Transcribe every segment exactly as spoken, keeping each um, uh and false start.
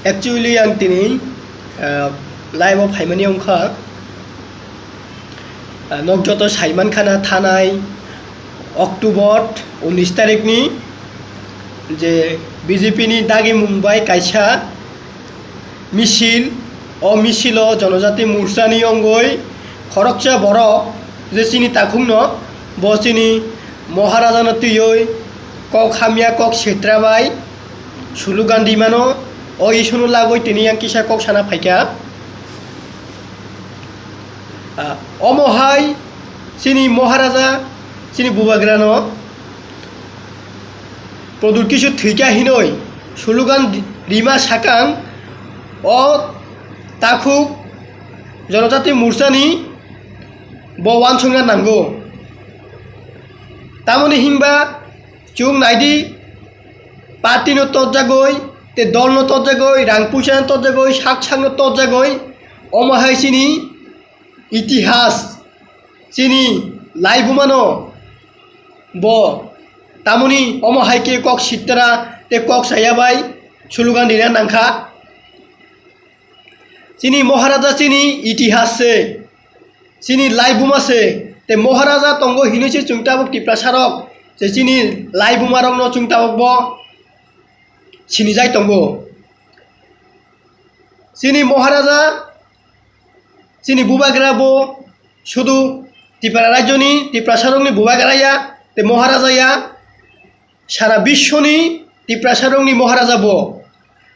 Actually, ang tini, ah, live o phaimani wngkha. Ah, nok joto saimankha na, thanai October unis tarikni je B J P ni dagimung bai kaisa misil, o misilo Jonojati Morchani wngwi khoroksa borok je chini takhukno, bo chini Maharajano twiwi kok hamya, kok sitra bai slogan rimano, o issue no lagwi tini yang kisa kok sana phaikha. Ah, omo hai chini Maharaja, chini Bubagrano Pradyot Kishore thwikha hinwi slogan rima sakang, o takhuk Jonojati Morchani bo uansukna nango. Tamoni hinba chwng naidi, party no totjagwi, te dol no totjagwi, rang puisa no totjagwi, sak sak no totjagwi, omo hai chini itihas, chini laibuma no bo tamoni omo hai khe kok sitra te kok saya bai slogan rina nangkha. Chini Maharaja chini itihas se, chini laibuma se, te Maharaja tongo hinwi se chwng tabuk Tiprasa rok, je chini laibuma rokno chwng tabuk bo sinijai tongo. Chini Maharaja, chini Bubagra bo sudu Tipra rajyoni Tiprasa rokni Bubagra ya, te Maharaja ya, sara biswoni Tiprasa rokni Maharaja bo.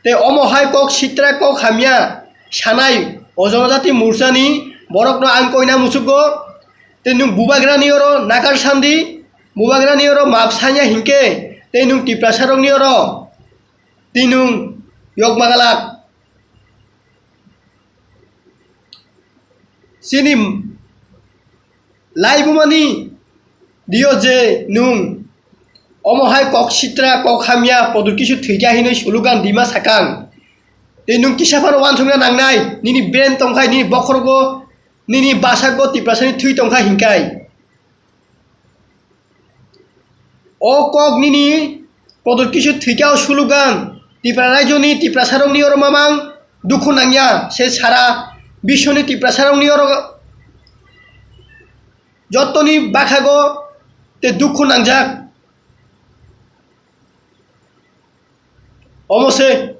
Te omo hai kok sitra, kok hamya sanai o Jonojati Morchani borokno ang koina muchukgo. Te nwng Bubagrani oro nakar sandi, Bubagrani oro map sanya hinkhe, te nwng Tiprasa rokni oro te nwng yok magalak. Chini laibumani dio je nwng omo hai kok sitra, kok hamya, Pradyot Kishore thwikha hinwi slogan rima sakang. Tei nwng kisa phano uansukna nangnai, nini brain tongkhai, nini bokhorogo, nini basago Tiprasani thwi tongkha hinkhai. O kok nini Pradyot Kishore thwikha o slogan, Tipra rajyoni Tiprasa rokni oro mamang dukhu nangya, se sara biswoni Tiprasa rokni oro jottoni bakhago te dukhu nangjak. Omo se